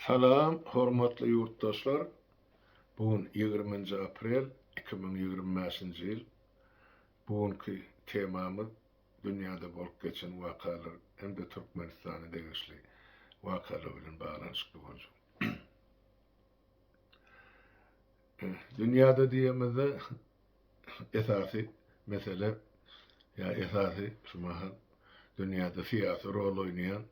Salam hormatly ýurtdaşlar! Bu gün ýigriminji aprel 2025-nji ýyl. Bu günki temamyz dünýäde bolup geçen wakalar hem-de Türkmenistana degişli wakalar bilen baglanyşykly boljak. Dünýäde diýemizde esasy mesele ýa esasy şu mahal dünýäde syýasy rol oýnaýan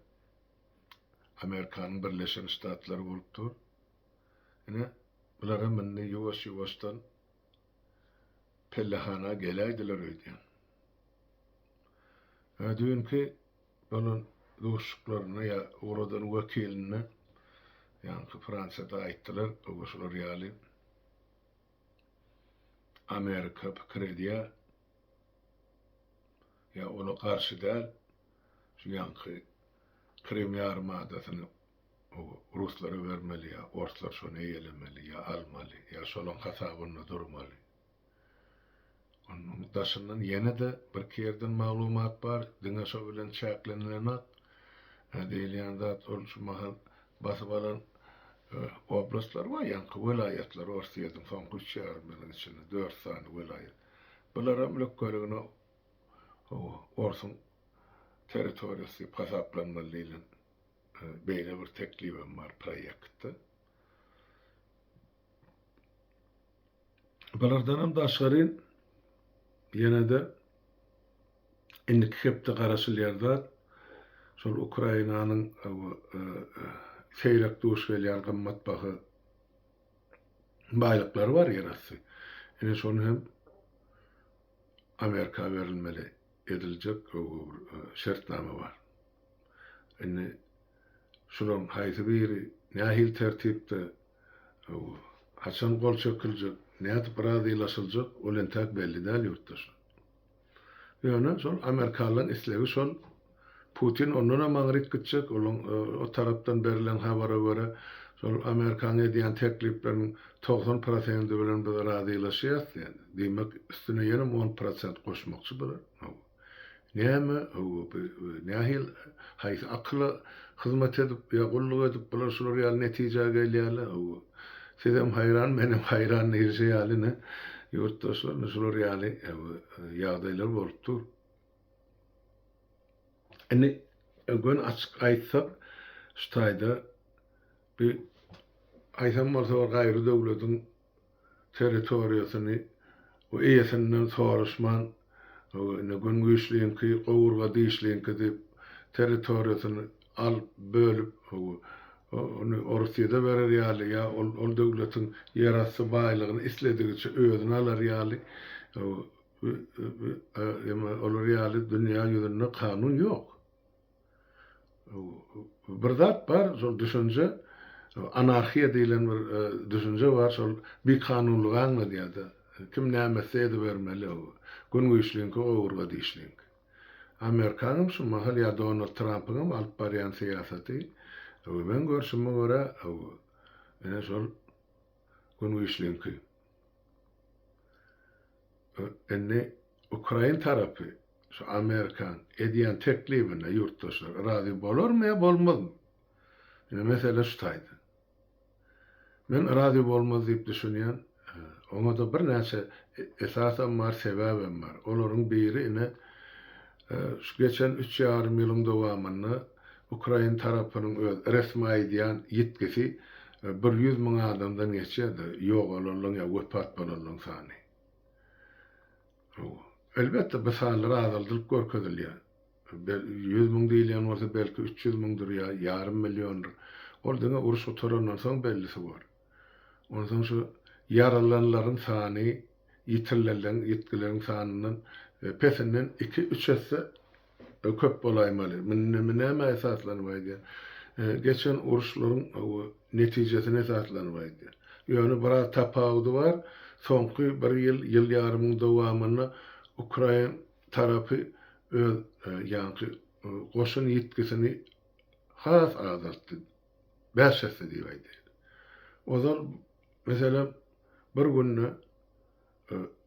Amerikanyň Birleşen Ştatlary bolup dur. Ine, bularam indi ýuwaş-ýuwaşdan pellehana geläýdiler öýdýän. Düýnki bolan duşuşyklarynda ýa ugradan wekilinde ýaňky Fransiýada aýtdylar, oba şular ýaly Amerika pikir edýär, ýa ola garşy däl, şu ýaňky Krym ýarymadasyny ruslara bermeli ýa orslar şony eýelemeli ýa almaly ýa şolaň hasabynda durmaly. Onuň daşyndan ýene-de birki ýerden maglumat bar, diňe şo bilen çäklenilenok. Diýilýän zat ol şu mahal basyp alan oblastlar bar, ýaňky welaýatlar Orsýetiň soňky üç ýarym ýylyň içinde dört sany welaýat. Bularam lökgeligine orsuň territoriýasy diýip hasaplanmaly diýlen beýle bir teklibem bar proýektde. Bulardanam daşgary ýene-de indiki hepde garaşylýan zat şol Ukrainanyň seýrek duş gelýän gymmatbaha baýlyklary bar ýerasty. Ine şony hem Amerika berilmeli ediljek bir şertnama bar. Indi şularyň haýsy biri nähili tertipde haçan gol çekiljek, nädip razylaşyljak ol entäk belli däl ýurtdaşlar. Ýöne şol amerikanlaryň islegi şol Putin ondanam aňryk gitjek, olaň o tarapdan berlen habara görä şol Amerikanyň edýän teklipleriniň 90 prosendi bilen biz razylaşýas diýen. Diýmek üstüne ýenem 10 prosent goşmakçy bular. Näme nähili haýsy akyla hyzmat edip ýa gulluk edip bular şular ýaly netijä gelýärler. Sizem haýran menem haýran diýilşi ýaly ine ýurtdaşlar ine şular ýaly ýagdaýlar bolup dur. Indi göni açyk aýtsak şu taýda bir aýsam bolsa bir gaýry döwlediň territoriýasyny we eýesinden soraşman, ine gün güýçliňki, gowurga dişliňki diýip, territoriýasyny alyp, bölüp, ony Orsýede berer ýaly ýa ol ol döwletiň ýerasty baýlygyny isledigiçe özüne alar ýaly, olar ýaly dünýä ýüzünde kanun ýok. Bir zat bar, şol düşünje, anarhiýa diýlen bir düşünje bar, şol bikanunlygy aňladýar-da. Kim näme etse edibermeli, gün güýçliňki, gowurga dişliňki. Amerikanyň şu mahal ýa Donald Trampyň hem alyp barýan syýasaty, meň görşüme görä, ine şol gün güýçliňki. Indi ukrain tarapy şu Amerikan edýän teklibine ýurtdaşlar razy bolarmy ýa bolmazmy? Indi mesele şu taýda. Men razy bolmaz diýip düşünýän, oňa-da birnäçe esasam bar, sebäbem bar. Olaryň biri ine şu geçen üç ýarym ýylyň dowamynda ukrain tarapynyň öz resmi aýdýan ýitgisi 100 000 adamdan geçýär-de, ýogalanlaryň ýa wepat bolanlaryň sany. Elbetde, bu sanlar azaldylyp görkezilýär. 100 000 diýilýän bolsa, belki 300 müňdür ýa ýarym milliondyr. Ol diňe uruş gutarandan soň bellisi bor. Onsoň şu ýaralananlaryň sany ýitirilenleriň, ýitgileriň sanyndan pesinden iki-üç esse köp bolaýmaly. Muny nämä esaslanyp aýdýan? Geçen uruşlaryň netijesine esaslanyp aýdýan. Ýöne biraz tapawudy bar. Soňky bir ýyl, ýyl ýarymyň dowamynda ukrain tarapy öz ýaňky goşun ýitgisini has azaltdy. Bäş esse diýip aýdaýyn. Ozal, meselem, bir günde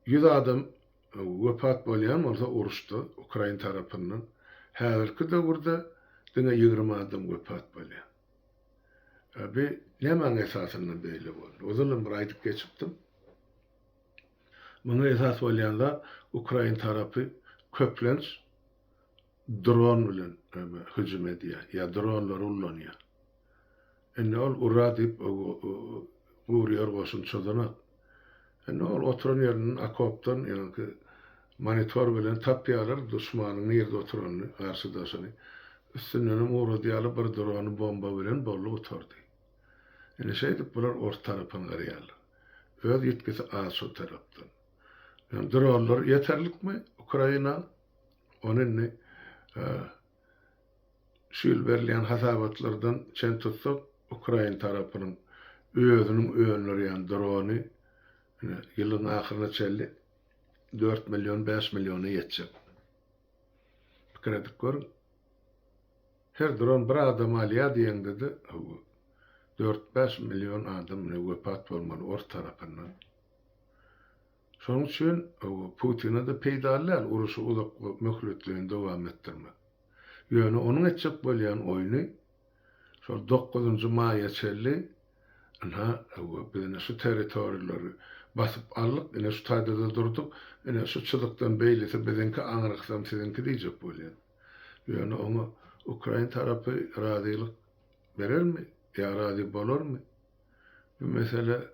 100 adam wepat bolýan bolsa uruşda ukrain tarapyndan, häzirki döwürde diňe 20 adam wepat bolýar. Bi nämäň esasynda beýle boldy? Ozalam bir aýdyp geçipdim. Muňa esas bolýan zat ukrain tarapy köplenç dron bilen hüjüm edýär ýa dronlary ullanýar. Indi ol ura diýip gury ýer goşun çozanok. Indi ol oturan ýerinden okopdan ýaňky monitor bilen tapýarlar duşmanyň nirde oturanyny, garşydaşyny. Üstündenem ugradýarlar bir drony bomba bilen boldy gutardy. Indi şeýdip bular ors tarapyny gyrýarlar. Öz ýitgisi az şo tarapdan. Ýöne dronlar ýeterlikmi Ukraina? Ony indi şu ýyl berilýän hasabatlardan çen tutsak, ukrain tarapynyň özüniň öndürýän drony ine ýylyň ahyryna çenli 4 million, 5 milliona ýetjek. Pikir edip görüň. Her dron bir adamy alýar diýeňde-de, dört-bäş million adam ine wepat bolmaly ors tarapyndan. Şonuň üçin Putine-de peýdaly däl uruşy uzak möhletleýin dowam etdirmek. Ýöne onuň etjek bolýan oýny şol dokuzynjy maýa çenli ynha biz ine şu territoriýalary basyp aldyk, ine şu taýda-da durduk, ine şu çyzykdan beýlesi biziňki, aňrysam siziňki diýjek bolýar. Ýöne oňa ukrain tarapy razylyk berermi ýa razy bolarmy? Bu mesele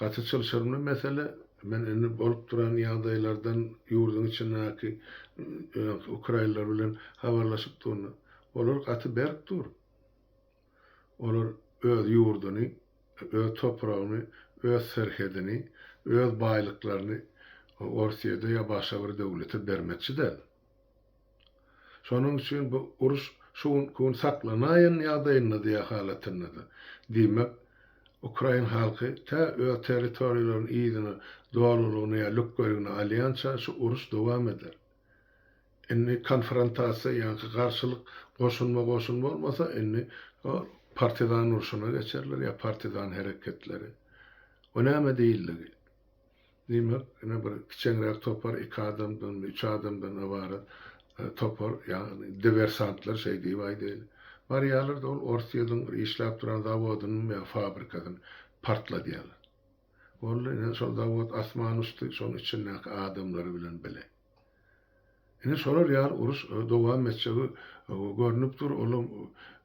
Gaty çylşyrymly mesele. Men indi bolup duran ýagdaýlardan ýurduň içindäki öňki ukrainler bilen habarlaşyp durun. Olar gaty berk dur. Olar öz ýurduny, öz topragyny, öz serhedini, öz baýlyklaryny Orsýede ýa başga bir döwlete bermekçi däl. Şonuň üçin bu uruş şu günki gün saklanaýan ýagdaýynda-da ýa halatynda-da, diýmek, ukrain halky tä öz territoriýalaryny yzyna dolulygyna ýa lükgeligine alýança şu uruş dowam eder. Indi konfrontasiýa, ýaňky garşylyk goşunma-goşun bolmasa, indi partizan urşuna geçerler ýa partizan hereketleri. O näme diýildigi? Diýmek, ine bir kiçeňräk topar iki adamdan, üç adamdan ybarat topar, ýagny diwersantlar şeý diýip aýdaýly. Barýarlar-da ol Orsýetiň bir işläp duran zawodynymy ýa fabrikasyny partladýarlar. Boldy, ine şol zawod asman uçdy, şonuň içindäki adamlary bilen bile. Ine şolar ýaly uruş dowam etjegi görnüp dur, olam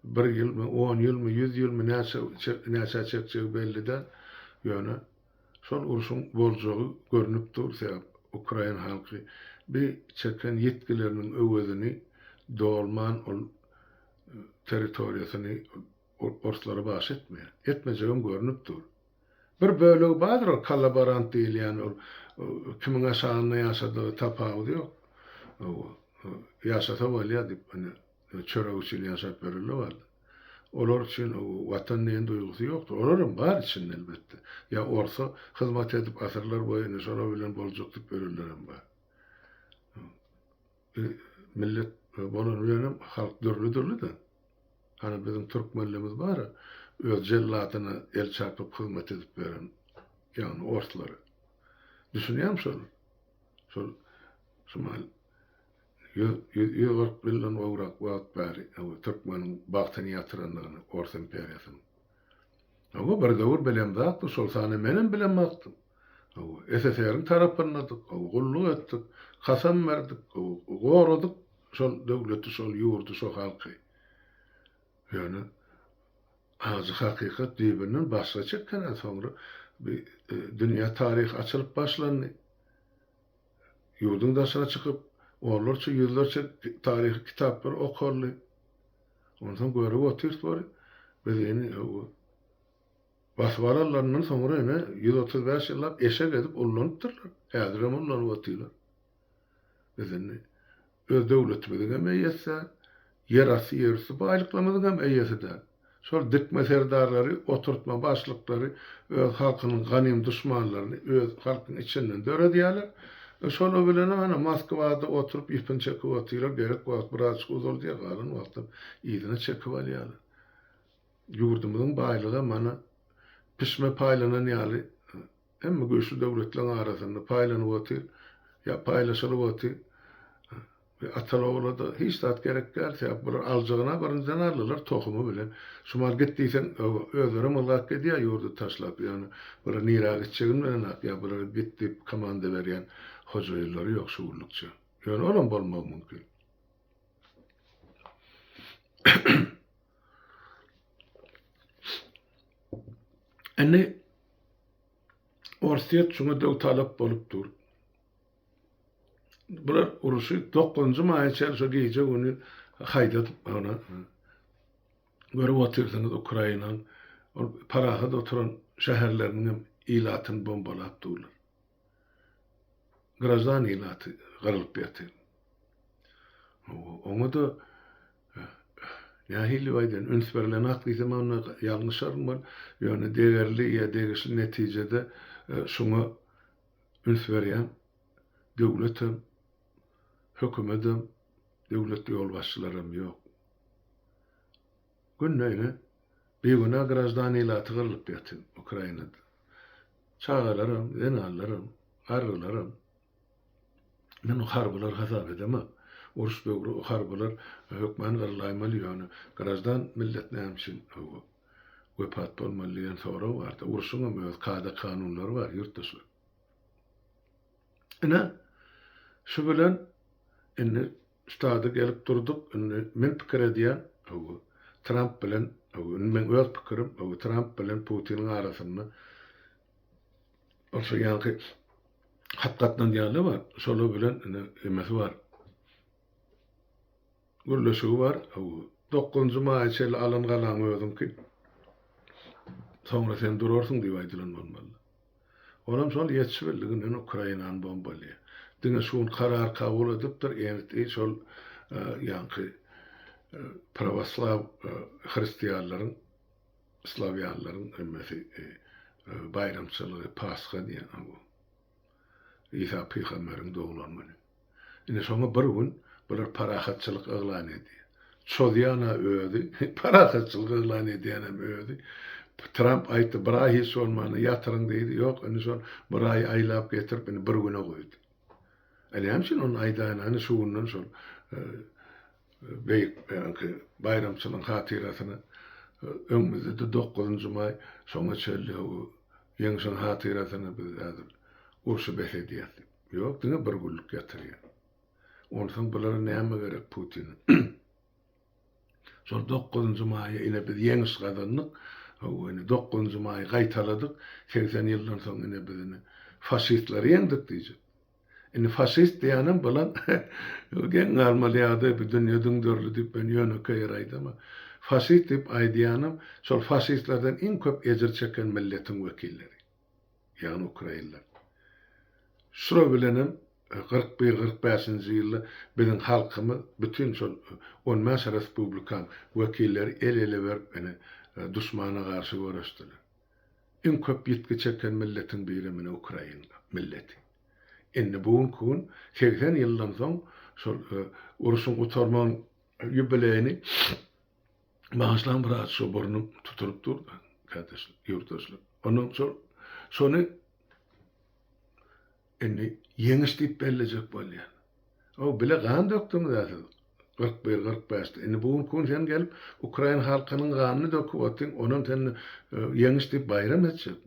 bir ýylmy, on ýylmy, ýüz ýylmy näçe näçä çekjegi belli däl. Ýöne Şol urşuň boljagy görnüp dur, sebäp ukrain halky bi çeken ýitgileriniň öwezini dolman ol territoriýasyny orslara bagyş etmeýär. Etmejegem görnüp dur. Bir bölegi bardyr ol kollaborant diýilýän ol kimiň aşagynda ýaşadygy tapawudy ýok. Ýaşasa bolýar diýip ine Çörek üçin ýaşap ýörenler bardy. Olar üçin Watan diýen duýgusy ýokdy. Olaram bar içinde elbetde. Ýa orsa hyzmat edip asyrlar boýy ine şolar bilen boljak diýip ýörenlerem bar. Millet bolany bilenem halk dürli-dürli-de. Hany biziň türkmenlerimiz bar-a, öz jelladyna el çarpyp hyzmat edip ýören, ýagny orslara. Düşünýäňmi şol? Şol şu mahal 140 ýyldan gowrak wagt bäri türkmeniň bagtyny ýatyrandygyny ors imperiýasynyň. Hawa, bir döwür bilemzakdy, şol sany menem bilemzakdym. Hawa, SSR-iň tarapyndadyk, hawa, gulluk etdik, kasam berdik, hawa, goradyk şol döwleti, şol ýurdy, şo halky. Ýöne ajy hakykat düýbünden başgaça eken-ä, soňra bi dünýä taryhy açylyp başlandy. Ýurduň daşyna çykyp, onlarça, ýüzlerçe taryhy kitaplar okaldy. Onsoň görüp otyrys bary, biz ýene basyp alanlaryndan soňra ýene 135 ýyllap eşek edip ullanypdyrlar. Häzirem ullanyp otyrlar. Biz indi öz döwletimiziň hem eýesi däl, ýerasty, ýerüsti baýlyklarymyzyň hem eýesi däl. Şol dikme serdarlary, oturtma başlyklary öz halkynyň ganym duşmanlaryny öz halkyň içinden döredýärler. E şolar bilenem ana Moskwada oturyp ýüpüni çekip otyrlar, gerek wagt birazjyk uzaldýar, galan wagtam yzyna çekip alýarlar. Ýurdumyzyň baýlygam ana pişme paýlanan ýaly hemme güýçli döwletleriň arasynda paýlanyp otyr, ýa paýlaşylyp otyr. Ataly-ogla-da hiç zat gerek däl, sebäp bular aljagyna birinjiden aldylar tohumy bilen. Şu mal git diýseň, özlerem ylgap gidýär ýurdy taşlap, ýöne bular nirä gitjegini bilenok, ýa bulara git diýip komanda berýän hojaýynlary ýok şu günlükçe. Ýöne olam bolmagy mümkin. Indi Orsýet şuňa döwtalap bolup dur. Bular uruşy dokuzynjy maýa çenli şo gije güni haýdadyp ýöne görüp otyrsyňyz Ukrainaň ol parahat oturan şäherleriniň hem ilatyny bombalap durlar. Graždan ilaty gyrylyp ýatyr. Oňa-da nähili aýdaýyn üns berlenak diýsem onda ýalňyşaryn bol. Ýöne degerli ýa degişli netijede şuňa üns berýän döwletem, hökümetem, döwlet ýolbaşçylaram ýok. Günde ine bigünä graždan ilaty gyrlyp ýatyr Ukrainada. Çagalaram, zenanlaram, garrylaram. Men o harbylar hasap edemok. Uruş döwri o harbylar hökman gyrlaýmaly ýöne graždan millet näme üçin wepat bolmaly diýen sorag bardy. Urşuňam öz kada-kanunlary bar ýurtdaşlar. Ine, şu bilen indi ştada gelip durduk. Indi men pikir edýän, hawa, Tramp bilen, hawa, indi meň öz pikirim, hawa, Tramp bilen Putiniň arasynda ol şo ýaňky hat gatnadýanlar bar, şolar bilen indi emesi bar. Gürleşigi bar. Dokuzynjy maýa çenli alan galaň özüňki. Soňra sen durarsyň diýip aýdylan bolmaly. Olam şol ýetişibildiginden Ukrainany bombalýar. Diňe şu gün karar kabul edipdir, enti şol ýaňky prawoslaw hristianlaryň, slawýanlaryň hemmesi baýramçylygy Pasha diýen bu. Isa pygamberiň doglan güni. Ine şoňa bir gün bular parahatçylyk yglan edýär. Çozýan-a özi, parahatçylyk yglan edýänem özi. Tramp aýtdy, bir aý hiç bolmanda ýatyryň diýdi. Ýok, indi şol bir aýy aýlap getirip, indi bir güne goýdy. E näme üçin ony aýdaýyn, indi şu günden şol beýik ýaňky baýramçylygyň hatyrasyna öňümizde-de dokuzynjy maý, şoňa çenli ýeňşiň hatyrasyna biz häzir urşy bes edýäs diýip. Ýok, diňe bir günlük ýatyrýar. Onsoň bulara näme gerek Putine? Şol dokuzynjy maýa ine biz ýeňiş gazandyk. Hawa, ine dokuzynjy maýy gaýtaladyk. 80 ýyldan soň ine biz ine faşistleri ýeňdik diýjek. Indi faşist diýýänem bulan geň galmaly ýagdaý bu dünýe düňderildi diýip men ýönekeý ýer aýdamok. Faşist diýip aýdýanym şol faşistlerden iň köp ejir çeken milletiň wekilleri. Ýagny ukrainler. Şura bilenem 41, 45-nji ýylda biziň halkymyz bütin şol on bäş respublikaň wekilleri el-ele berip ine duşmana garşy göreşdiler. Iň köp ýitgi çeken milletiň birem ine ukrain milleti. Indi bu günki gün 80 ýyldan soň şol uruşyň gutarmagyň ýubileýini Bagyşlaň biraz şu burnum tutulyp dur kardeşler, ýurtdaşlar. Ondan şol şony indi ýeňiş diýip bellejek bolýan. O bile gan dökdüňiz-ä siz 41 45-de. Indi bu günki gün sen gelip ukrain halkynyň ganyny döküp otyň, onam sen e, ýeňiş diýip baýram etjek.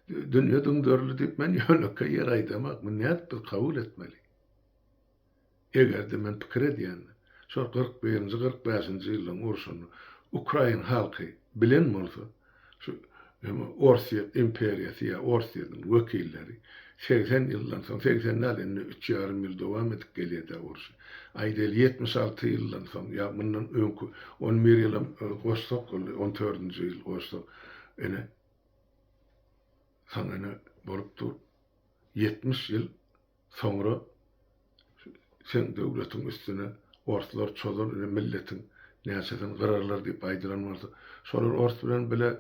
Dünýe düňderildi diýip men ýönekeý ýer aýdamak. Muny nädip biz kabul etmeli? Eger-de men pikir edýän, şol 41-nji, 45-nji ýyllaryň urşuny ukrain halky bilen bolsa, şu Orsýet imperiýasy ýa Orsýetiň wekilleri 80 ýyldan soň, 80 däl, indi üç ýarym ýyl dowam edip gelýär-dä urşy. Aýdaýly, 76 ýyldan soň ýa mundan öňki on bir ýylam goşsak, ol on dördünji ýyl goşsak, ine, soň ine bolup dur 70 ýyl Soňra seň döwletiň üstüne orslar çozar ine milletiň näçesini gyrarlar diýip aýdylan bolsa, şolar ors bilen bile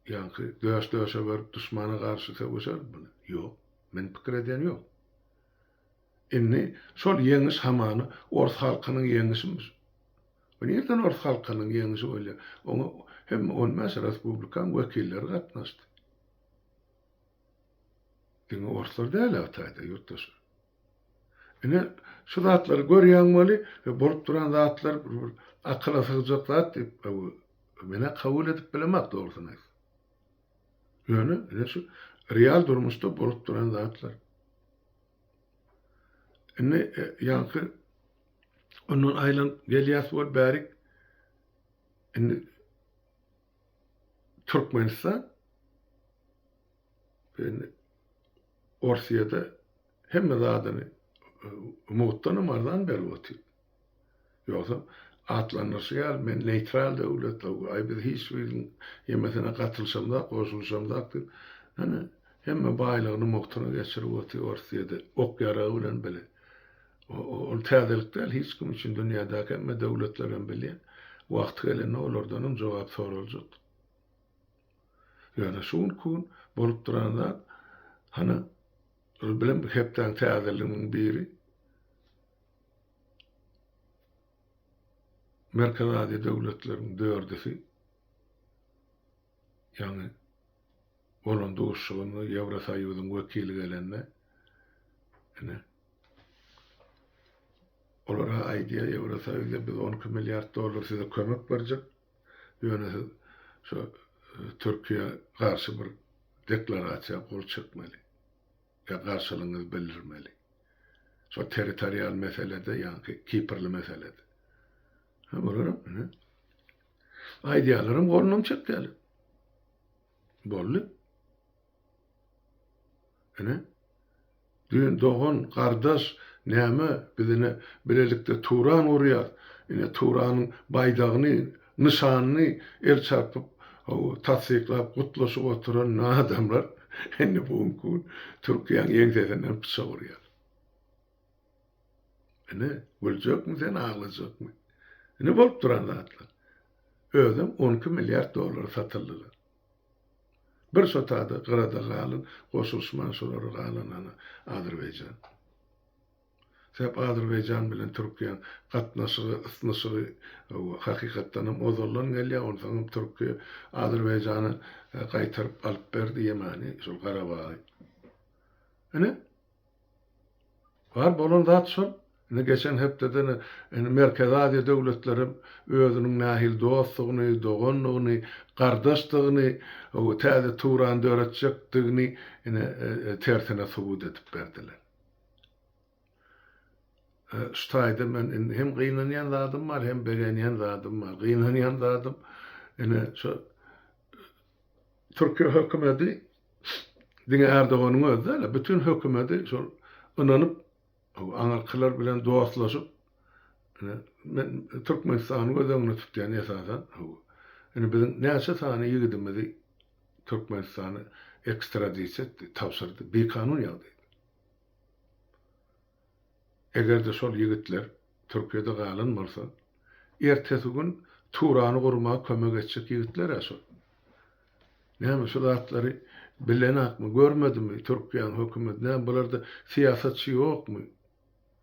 ýaňky döş döşe berip duşmana garşy söweşermi? Ýok. Men pikir edýän ýok. Indi şol ýeňiş hamana ors halkynyň ýeňişimiş. Bu nirden ors halkynyň ýeňişi bolýar? Oňa hemme on bäş respublikaň wekilleri gatnaşdy. Diňe orslar däl Hytaýda ýurtdaşlar. Ine, şu zatlary görýäň weli, bolup duran zatlar bir akyla sygjak zat diýip, men-ä kabul edip bilemok dogrusyny aýtsam. Ýöne, ine şu real durmuşda bolup duran zatlar. Indi ýaňky ondan aýlanyp gelýäs bol bärik. Indi Türkmenistan indi Orsýede hemme zadyny mugtdanam arzan berip otyr. Ýogsam atlandyryşy ýaly men neýtral döwlet, aý biz hiç biriniň ýemesine gatylyşamzak, goşulyşamzak diýip, hany hemme baýlygyny mugtuna geçirip otyr Orsýede ok-ýaragy bilen bile. Ol täzelik däl hiç kim üçin dünýädäki hemme döwletler hem bilýär. Wagty gelende olardanam jogap soraljak. Ýöne şu günki gün bolup duran zat, hany, ol bilen bu hepdäň täzeliginiň biri Merkezi Aziýa döwletleriniň dördüsi, ýagny bolan duşuşygynda Ýewrosoýuzyň wekili gelende, ine, olara aýdýar, Ýewrosoýuz biz 12 milliard dollar size kömek berjek, Ýöne siz şo Türkiýä garşy bir deklarasiýa gol çekmeli. Ýa garşylygyňyzy bildirmeli. Şo territorial meselede, ýaňky Kiprli meselede. Ha bularam ine. Aýdýarlaram golunam çekýärler. Boldy. Ine, düýn dogan, gardaş, näme, biz ine bilelikde Turan gurýas, ine Turanyň baýdagyny, nyşanyny el çarpyp, tassyklap, gutlaşyp oturan adamlar indi bu günki gün Türkiýäň ýeňsesinden pyçak urýar. Ine, güljekmi sen, aglajakmy? Ine bolup duran zatlar. Özem 12 milliard dollara satyldylar. Bir şo tada gyrada galan goşulyşman şolara galan ana Azerbaýjan. Sebäp Azerbaýjan bilen Türkiýäň gatnaşygy, ysnyşygy hakykatdanam ozaldan gelýär, onsoňam Türkiýe Azerbaýjana gaýtaryp alyp berdi ýemany şol Garabagy. Ine Bar bolan zat şol. Ine geçen hepdede ine Merkezi Aziýa döwletlerem özüniň nähili dostdugyny, dogandygyny, gardaşdygyny, täze Turan döretjekdigini ine tersine subut edip berdiler. Şu taýda men indi hem gynanýan zadym bar, hem begenýän zadym bar. Gynanýan zadym ine şu Türkiýe hökümeti diňe Erdoganyň özi däl, bütin hökümeti şol ynanyp, aňyrkylar bilen dostlaşyp, ine, men Türkmenistany göz öňünde tutýan esasan, ine biziň näçe sany ýigidimizi Türkmenistana ekstradisiýa etdi, tabşyrdy, bikanun ýagdaýda. Eger-de şol ýigitler Türkiýede galan bolsa, ertesi gün Turany gurmaga kömek etjek ýigitler-ä şol. Näme şu zatlary bilenakmy, görmedimi Türkiýäň hökümeti, näme bularda syýasatçy ýokmy?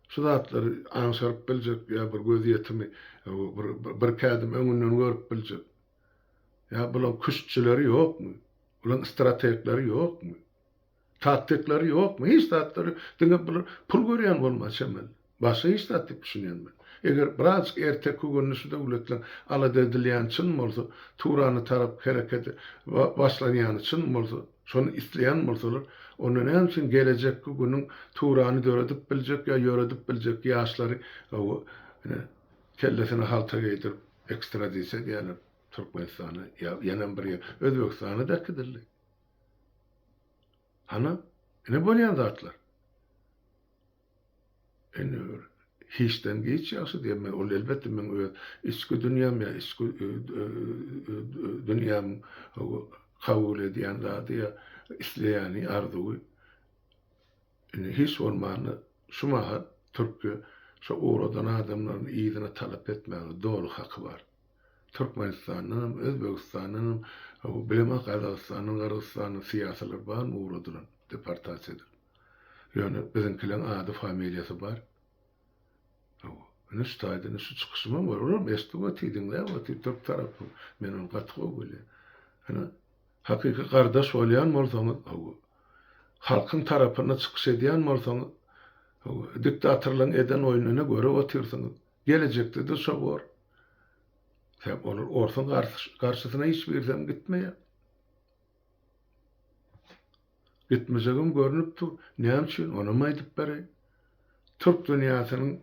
Şu zatlary aňşaryp biljek ýa bir gözýetimi, bir bir kädim öňünden görüp biljek. Ýa bulaň küştçüleri ýokmy? Bulaň strategleri ýokmy? Taktiklary ýokmy? Hiç zatlary diňe bular pul görýän bolmaly çemeli. Başga hiç zat diýip düşünýän men. Eger birazjyk erteki gününi şu döwletleň alada edilýäni çyn bolsa, Turana tarap hereketi başlanýany çyn bolsa, şony isleýän bolsalar, onda näme üçin gelejekki günüň Turany döredip biljek ýa ýöredip biljek ýaşlary ine kellesine halta geýdirip ekstradisiýa edýärler Türkmenistana ýa ýenem bir ýer Özbegistana-da äkidildi. Hana, ine bolýan zatlar. Indi bir hiçden giç ýagşy diýen men, ol elbetde meň öz içki dünýäm ýa içki dünýämiň kabul edýän zady ýa isleýäni, arzuwy. Indi hiç bolmanda şu mahal Türkiýe şo ugradan adamlaryny yzyna talap etmäge doly haky bar. Türkmenistandanam, Özbegistandanam, bilemok Gazagystandan, Gyrgyzystandan syýasylar barmy ugradylan, deportasiýa edilip. Ýöne biziňkileň ady, familiýasy bar. Hawa. Ine şu taýdan şu çykyşymam bar. Olam eşidip otyr, diňläp otyr türk tarapy. Men ony gaty gowy bilýän. Ine, hakyky gardaş bolýan bolsaňyz, hawa, halkyň tarapynda çykyş edýän bolsaňyz, Diktatorlaryň eden oýnuny görüp otyrsyňyz. Gelejekde-de şo bor. Sebäp olar orsuň garşysyna hiç birisem gitmeýär. Gitmejegem görnüp dur. Näme üçin? Onam aýdyp bereýin. Türk dünýäsiniň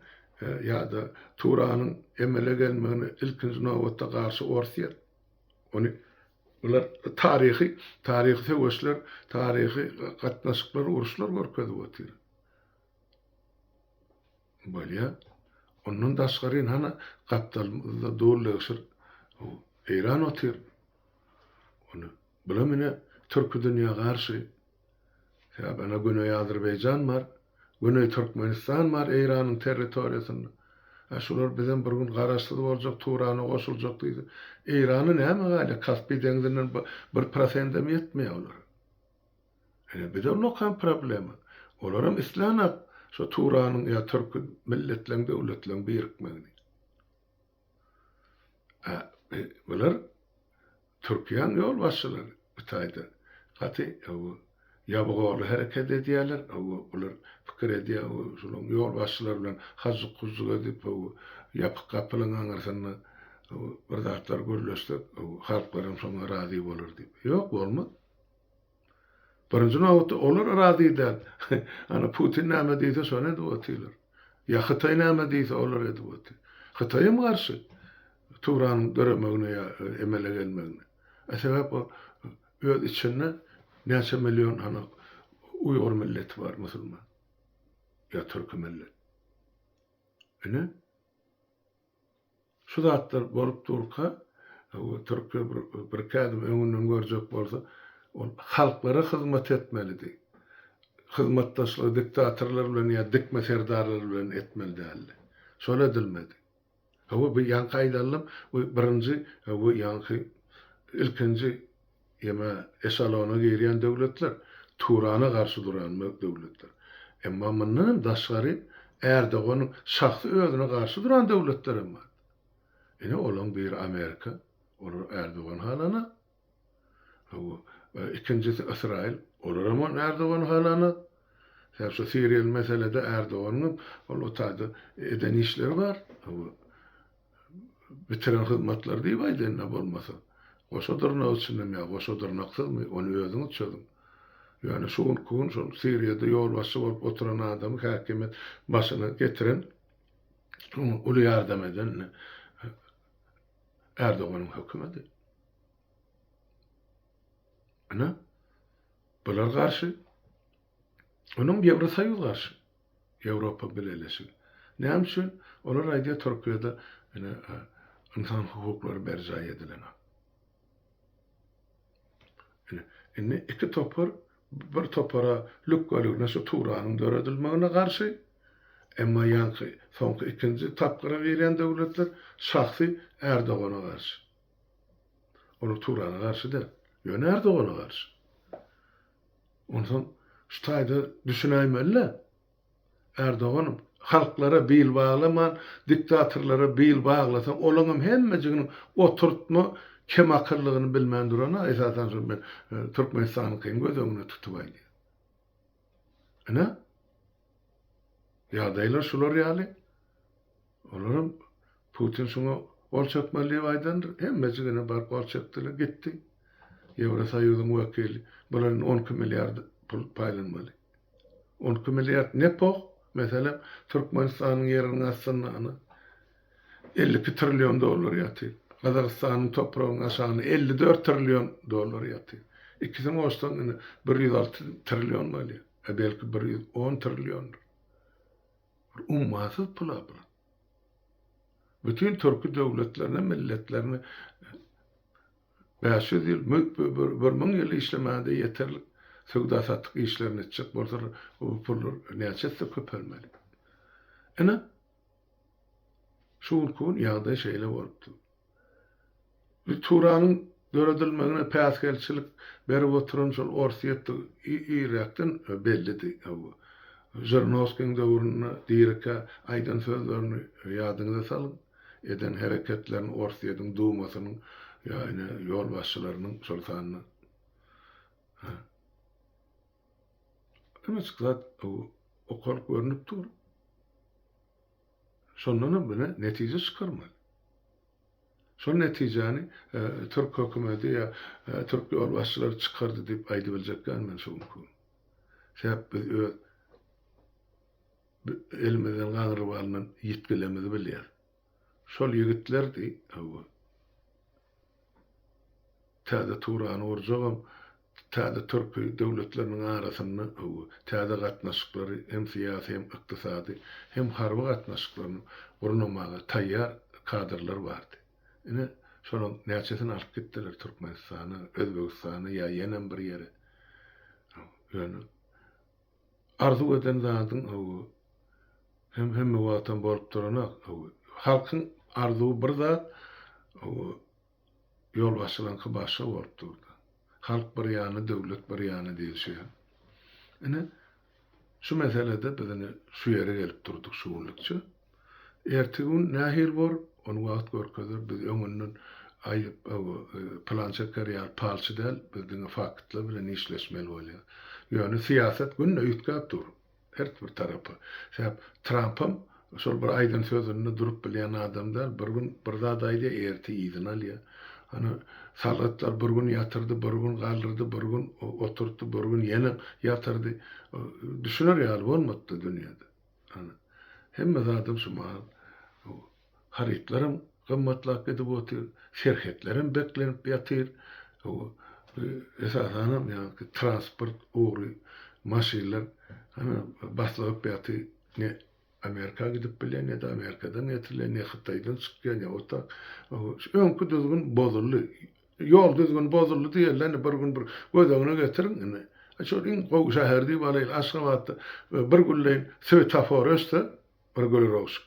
ýa-da Turanyň emele gelmegine ilkinji nobatda garşy Orsýet. Ony bular taryhy, taryhy söweşler, taryhy gatnaşyklar, uruşlar görkezip otyr. Bolýa. Ondan daşgary hany gapdalymyzda dul-degşir Eýran otyr. Ony bulam ine türki dünýä garşy. Sebäbi ana Güneý Azerbaýjan bar, Güneý Türkmenistan bar Eýranyň territoriýasynda. A şular bizem bir gün garaşsyz boljak, Turana goşuljak diýse, Eýrana näme galýar? Kaspi deňzinden bir prosendem ýetmeýär olara. Ine bize ullakan problema. Olaram islänok şo Turanyň ýa türki milletleň döwletleň birikmegini. A bular Türkiýäň ýolbaşçylary bu taýda gaty ýabygorly hereket edýärler. Bular pikir edýär şularyň ýolbaşçylary bilen hajyk-hujuk edip ýapyk gapylaryň aňyrsynda bir zatlar gürleşsek halklaram şoňa razy bolar diýip. Ýok bolmaz. Birinji nobatda olar razy däl. Ana Putin näme diýse şony edip otyrlar. Ýa Hytaý näme diýse olar edip otyr. Hytaýam garşy Turanyň döremegine ýa emele gelmegine. A sebäp ol öz içinde näçe million hany uýgur milleti bar musulman. Ýa türki millet. Ine. Şu zatlar bolup durka, Türkiýe bir bir ädim öňünden görjek bolsa, ol halklara hyzmat etmelidi. Hyzmatdaşlygy diktatorlar bilen ýa dikme serdarlar bilen etmeli däldi. Şol edilmedi. Hawa, bu ýaňky aýdanlam, bu birinji, bu ýaňky ilkinji ýeme eşalona girýän döwletler, Turana garşy duran döwletler. Emma mundan hem daşgary Erdoganyň şahsy özüne garşy duran döwletler hem bar. Ine olaň biri Amerika, olar Erdogany halanak. Hawa, ikinjisi Ysraýyl, olar hem Erdogany halanak. Sebäbi şu Siriýaly meselede Erdoganyň hem ol o taýda eden işleri bar. Hawa, bitiren hyzmatlary diýip aýdaýyn-da bolmasa. Goşa dyrnak içindemi ýa goşa dyrnaksyzmy, ony özüňiz çözüň. Ýöne şu günki gün şol Siriýada ýolbaşçy bolup oturan adamy häkimiýet başyna getiren, oňa uly ýardam eden Erdoganyň hökümeti. Ine, bular garşy. Onuň Ýewrosoýuz garşy. Ýewropa Bileleşigi. Näme üçin? Olar aýdýar Türkiýede ine ynsan hukuklary berjaý edilenok. Ine, indi iki topar bir topara lükgeligine şu Turanyň döredilmegine garşy, emma ýaňky soňky ikinji tapgyra girýän döwletler şahsy Erdogana garşy. Olar Turana garşy däl, ýöne Erdogana garşy. Onsoň şu taýda düşünäýmeli-dä. Erdogan halklara bil baglaman, diktatorlara bil baglasaň, olaňam hemmejiginiň oturtma kemakyllygyny bilmän duran-a, esasan şol men Türkmenistanyňkyny göz öňüne tutup aýdýan. Ine, ýagdaýlar şular ýaly. Olaram Putin şuňa gol çekmeli diýip aýdandyr. Hemmejigine baryp gol çekdiler, gitdi. Ýewrosoýuzyň wekili, bular indi 12 milliard pul paýlanmaly. 12 milliard ne poh? Meselem, Türkmenistanyň ýeriniň astynda ana 52 trillion dollar ýatyr. Gazagystanyň topragynyň aşagynda 54 trillion dollar ýatyr. Ikisini goşsaň indi 106 trillion bolýar. A belki 110 trilliondyr. Bir ummasyz pul-a bular. Bütin türki döwletlerine, milletlerine 500 ýyl, 1000 ýyl işlemäge-de ýeterlik söwda-satyk işlerini etjek bolsalar, bu pullar näçe esse köpelmeli. Ine, şu günki gün ýagdaý şeýle bolupdyr. Bu Turanyň döredilmegine päsgelçilik berip oturan şol Orsýetdigi irräkden bellidi. Žirinowskiň döwründe dirikä aýdan sözlerini ýadyňyza salyň. Eden hereketlerini Orsýetiň Dumasynyň ýa ine ýolbaşçylarynyň şol sanda. Hemmejik zat. Okalyp görnüp dur. Şondanam bile netije çykarmaly. Şol netijäni türk hökümeti ýa türk ýolbaşçylary çykardy diýip aýdybiljek däl men şu günki gün. Sebäp biz öz elimizden gaňrylyp alnan ýitgilerimizi bilýäris. Şol ýigitlerdi, hawa. Täze Turany gurjagam, täze türki döwletleriniň arasynda, hawa, täze gatnaşyklary, hem syýasy, hem ykdysady, hem harby gatnaşyklaryny gurnamaga taýýar kadrlar bardy. Ine, şolaň näçesini alyp gitdiler Türkmenistana, Özbegistana ýa ýenem bir ýere. Ýöne arzuw eden zadyň, hawa, hem hemme wagtam bolup duranok, hawa. Halkyň arzuwy bir zat, hawa, Ýolbaşçylaryňky başga bolup durdy. Halk bir ýana, döwlet bir ýana diýlişi ýaly. Ine, şu meselede biz ine şu ýere gelip durduk şu günlükçe. Erteki gün nähili bor, ony wagt görkezer. Biz öňünden aýdyp, plan çeker ýaly palçy däl, biz diňe faktlar bilen işleşmeli bolýar. Ýöne syýasat günde üýtgäp dur. Her bir tarapa. Sebäp Trampam şol bir aýdan sözünde durup bilýän adam däl. Bir gün bir zat aýdýar, erte yzyny alýar. Hany salgytlar bir gün ýatyrdy, bir gün galdyrdy, bir gün oturtdy, bir gün ýene ýatyrdy. Düşüner ýaly bolmady-da dünýäde. Hany hemme zadam şu mahal Harytlaram gymmatlap gidip otyr, serhetlerem beklenip ýatyr. Esasanam ýaňky transport ugry maşynlar hany baslygyp ýaty ne Amerika gidip bilýär, ne-de Amerikadan getirilýär, ne Hytaýdan çykýar, ne o tak. Öňki düzgün bozuldy. Ýol düzgüni bozuldy diýerler, indi bir gün bir göz öňüne getiriň indi. Şol iň gowy şäher diýip alaýly Aşgabatda bir günleýin swetafor öçse, bir gölrowşuk.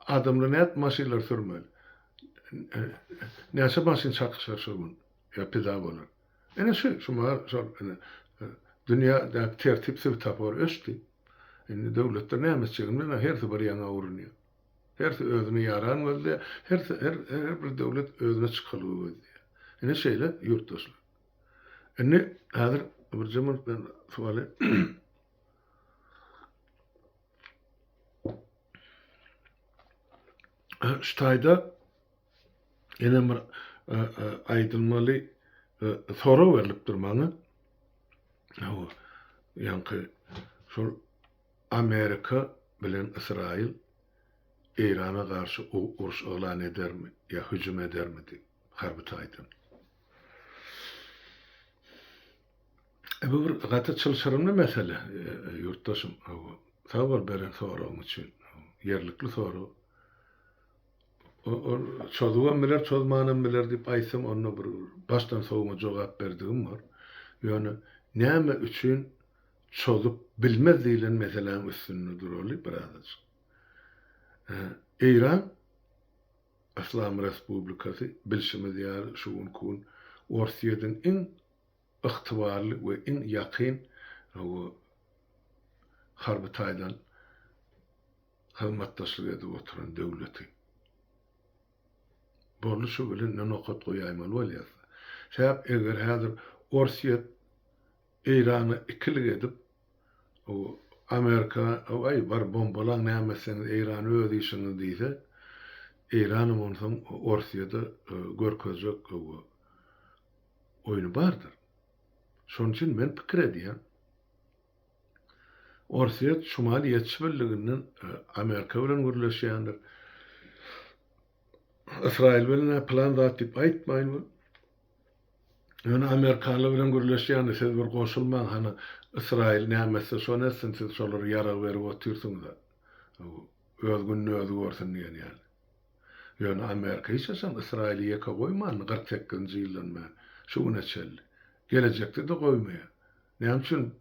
Adamlar nädip maşynlary sürmeli? Näçe maşyn çakyşar şo gün ýa pida bolar? Ine şu, şu mahal şol ine dünýädäki tertip swetafor öçdi. Indi döwletler näme etjegini bilmän hersi bir ýaňa urunýar. Hersi özüne ýaran gözleýär, hersi her her bir döwlet özüne çykalga gözleýär. Ine şeýle ýurtdaşlar. Indi häzir birje minut men suw alaýyn. Şu taýda ýene bir aýdylmaly sorag berlipdir maňa. Hawa, ýaňky şol Amerika bilen Ysraýyl Eýrana garşy uruş yglan edermi ýa hüjüm edermi diýip, harby taýdan. E, bu bir gaty çylşyrymly mesele, ýurtdaşym. Sag bol beren soragyň üçin. Ýerlikli sorag. Ol çozubam biler, çozmanam biler diýip aýtsam, onda bir başdan sowma jogap berdigim bor. Ýöne näme üçin çozup bilmez diýlen meseläň üstünde duraly birazajyk. Eýran Yslam Respublikasy bilşimiz ýaly şu günki gün Orsýetiň iň ygtybarly we iň ýakyn harby taýdan hyzmatdaşlyk edip oturan döwleti. Boldy şu bilen ine nokat goýaýmaly bolýas. Sebäp eger häzir Orsýet Eýrana ikilik edip Amerika aý bar bombalaň näme etseňiz Eýrany öz işiňiz diýse Eýranam onsoň Orsýede görkezjek oýny bardyr. Şonuň üçin men pikir edýän, Orsýet şumal ýetişibildiginden Amerika bilen gürleşýändir. Ysraýyl bilen-ä pylan zat diýip aýtmaýyn. Ýöne amerikanlar bilen gürleşýändir, siz bir goşulmaň, hany Ysraýyl näme etse şony etsin, siz şolara ýarag berip otyrsyňyz-a. Öz gününi özi görsün diýen ýaly. Ýöne Amerika hiç haçan Ysraýyly ýeke goýmandy 48-nji ýyldan bäri şu güne çenli. Gelejekde-de goýmaýar. Näme üçin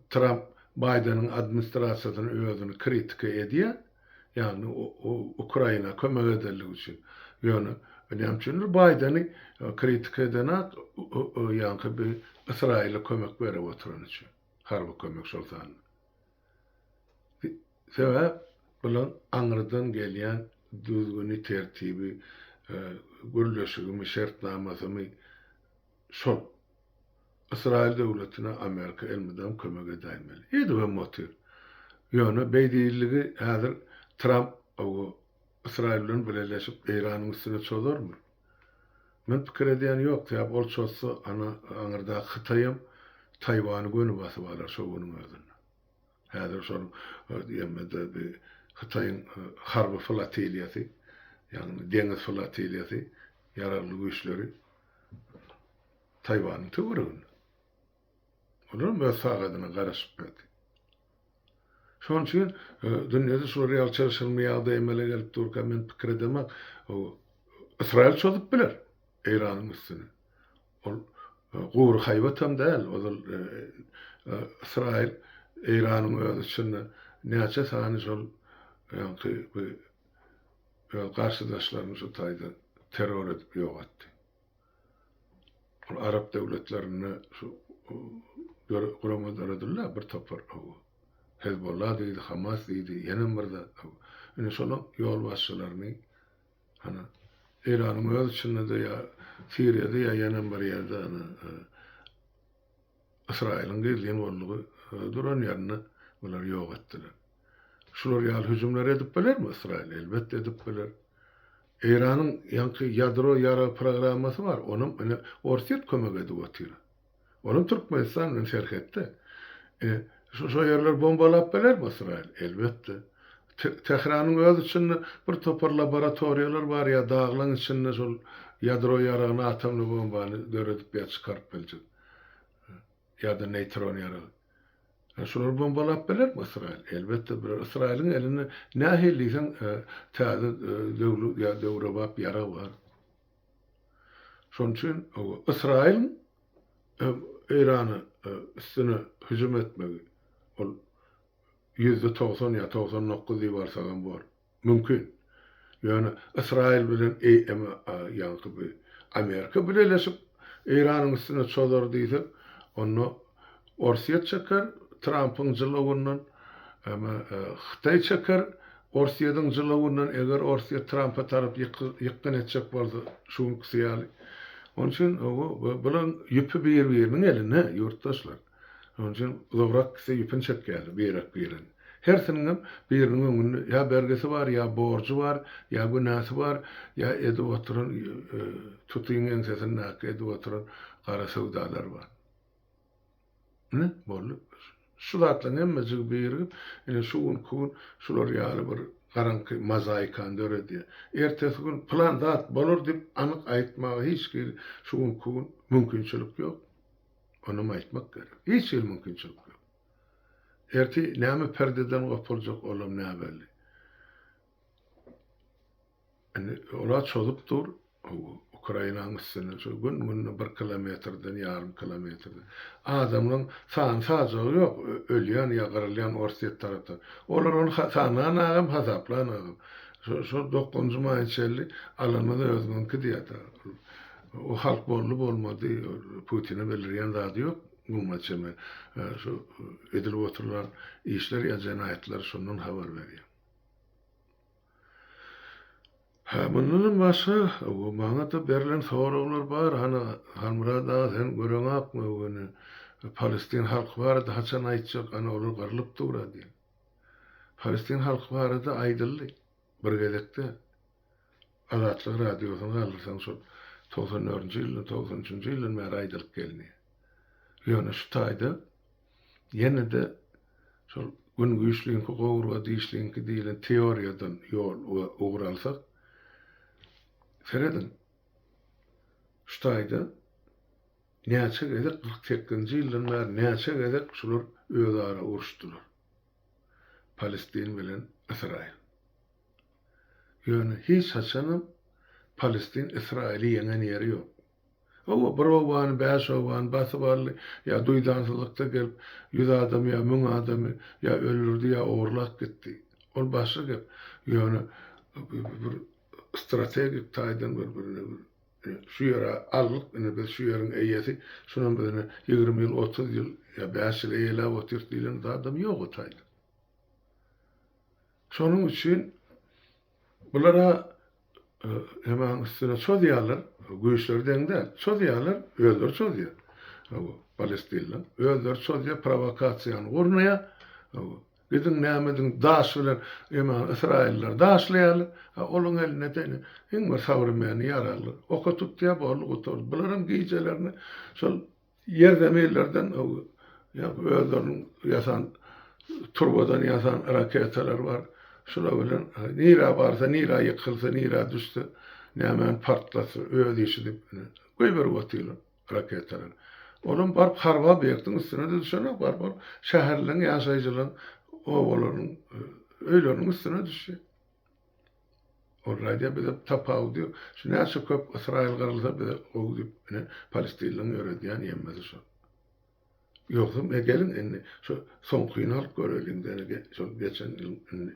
Tramp Baýdeniň administrasiýasyny özüni kritika edýär? Ýagny Ukraina kömek edenligi üçin. Ýöne näme üçindir Baýdeni kritika edenak ýaňky bir Ysraýyla kömek berip oturany üçin. Harby kömek şol sanda. Sebäp bular aňrydan gelýän düzgüni, tertibi, gürleşigimi, şertnamasymy şol. Ysraýyl döwletine Amerika elmydam kömek edäýmeli. Edibem otyr. Ýöne beý diýildigi häzir Tramp Ysraýyl bilen bileleşip Eýranyň üstüne çozarmy? Men pikir edýän ýok, sebäp ol çozsa ana aňyrdaky Hytaýam Taýwany göni basyp alar şo günüň özünde. Häzir şol ýemede bi Hytaýyň harby flotiliýasy, ýagny deňiz flotiliýasy, ýaragly güýçleri Taýwanyň töwereginde. Olaram öz sagadyna garaşyp ýatyr. Şonuň üçin dünýede şular ýaly çylşyrymly ýagdaý emele gelip durka men pikir edemok, Ysraýyl çozup biler Eýranyň üstüne. Ol gury haýbatam däl, ozal Ysraýyl Eýranyň öz içinde näçe sany şol ýaňky bu öz garşydaşlaryny şu taýda terror edip ýok etdi. Ol arap döwletlerinde şu gurama döredildi bir topar. Hezbollah diýdi, Hamas diýdi, ýenem bir zat. Ine şolaň ýolbaşçylaryny hany Eýranyň öz içinde-de ýa Siriýada ýa ýenem bir ýerde hany Ysraýylyň gizlin gollugy duran ýerinde bulary ýok etdiler. Şular ýaly hüjümleri edip bilermi Ysraýyl? Elbetde edip biler. Eýranyň ýaňky ýadro ýarag programmasy bar, onam ine Orsýet kömek edip otyr. Olam Türkmenistan bilen serhetde. Ine şo şo ýerleri bombalap bilermi Ysraýyl? Elbetde. Tähranyň öz içinde bir topar laboratoriýalar bar ýa daglaň içinde şol ýadro ýaragyny atomly bombany döredip ýa çykaryp biljek. Ýa-da neýtron ýaragy. Şulary bombalap bilermi Ysraýyl? Elbetde biler. Ysraýylyň elinde nähili diýseň täze döwli ýa döwrebap ýarag bar. Şonuň üçin Ysraýylyň Eýrana üstüne hüjüm etmegi ol 90% ýa 99 diýip alsagam bor. Mümkin. Ýöne Ysraýyl bilen ýaňky bu Amerika bileleşip Eýranyň üstüne çozar diýsek, onda Orsýet çeker Trampyň jylawyndan, Hytaý çeker Orsýediň jylawyndan, eger Orsýet Trampa tarap ýykgyn etjek bolsa şu günküsi ýaly. Onuň üçin bularyň ýüpi bir-biriniň elinde, ýurtdaşlar. Şonuň üçin uzagrak gitse ýüpüni çekýärler birek-biregiň. Hersiniňem biriniň öňünde ýa bergisi bar, ýa borjy bar, ýa günäsi bar, ýa edip oturan tutyň ýeňsesindäki edip oturan gara söwdalary bar. Ine, boldy. Şu zatlaryň hemmejigi birigip, ine şu günki gün şular ýaly bir garaňky mozaikany döredýär. Ertesi gün pylan zat bolar diýip anyk aýtmaga hiç hili şu günki gün mümkinçilik ýok. Onam aýtmak gerek. Hiç hili mümkinçilik ýok. Ertir näme perdeden gopuljak olam näbelli. Indi ola çozup dur Ukrainanyň üstünden şu gün-günde bir kilometrden, ýarym kilometrden. Adamlaryň sany-sajagy ýok, ölýän ýa gyrylýan Orsýet tarapdan. Olar ony sananagam, hasaplanagam. Şo şo dokuzynjy maýa çenli alanymyz özüňiňki diýýär. O halk boldy bolmady Putine bildirýän zady ýok muňa çeme şu edilip oturylan işler ýa jenaýatlar şondan habar berýär. Hä mundanam başga maňa-da berlen soraglar bar hany Halmyrat aga sen göreňakmy ony Palestin halky barada haçan aýtjak ana olar gyrlyp dur-a diýen. Palestin halky barada aýdyldy bir gezekde. Azatlyk Radiosyny galdyrsaň şol 94-nji ýyldan, 93-nji ýyldan bäri aýdylyp gelinýär. Ýöne şu taýda ýene-de şol gün güýçliňki gowurga dişliňki diýlen teoriýadan ýol we ugur alsak, serediň, şu taýda näçe gezek 48-nji ýyldan bäri näçe gezek şular özara uruşdylar. Palestin bilen Ysraýyl. Ýöne hiç haçanam Palestin Ysraýyly ýeňen ýeri ýok. Hawa, bir obany, bäş obany basyp aldy, ýa duýdansyzlykda gelip, ýüz adamy ýa müň adamy ýa öldürdi, ýa ogurlap gitdi. Ol başga gep. Ýöne bir strategik taýdan bir birine bir şu ýere aldyk, ine biz şu ýeriň eýesi, şunam biz ine 20 ýyl, 30 ýyl ýa bäş ýyl eýeläp otyrys diýlen zadam ýok o taýda. Şonuň üçin bulara hemäň üstüne çozýarlar, güýçleri deň däl. Çozýarlar, özleri çozýar. Palestinler. Özleri çozýar, prowokasiýany gurnaýar. Gidiň näme ediň daş bilen ema ysraýyllar daşlaýarlar. A olaň elinde de iň bir sowremennyý ýaraglar. Oka tutýar boldy gutardy. Bularam gijelerine şol ýerzeminlerden ýa özleriniň ýasan turbadan ýasan raketalary bar. Şular bilen nirä barsa, nirä ýykylsa, nirä düşse, nämäni partlatsa öz işi diýip goýberip otyrlar. Raketalar. Olam baryp harby obýektiň üstüne-de düşenok, baryp ol şäherleriň, ýaşaýjylaryň obalarynyň, öýleriniň üstüne düşýär. Ol aýdýar, bize tapawudy ýok. Şu näçe köp Ysraýyl gyrylsa bize gowy diýip, ine, palestinleriň ýöredýän ýemmesi şol. Ýogsam, e, geliň indi şu soňkyny alyp göreliň, şol geçen ýyl indi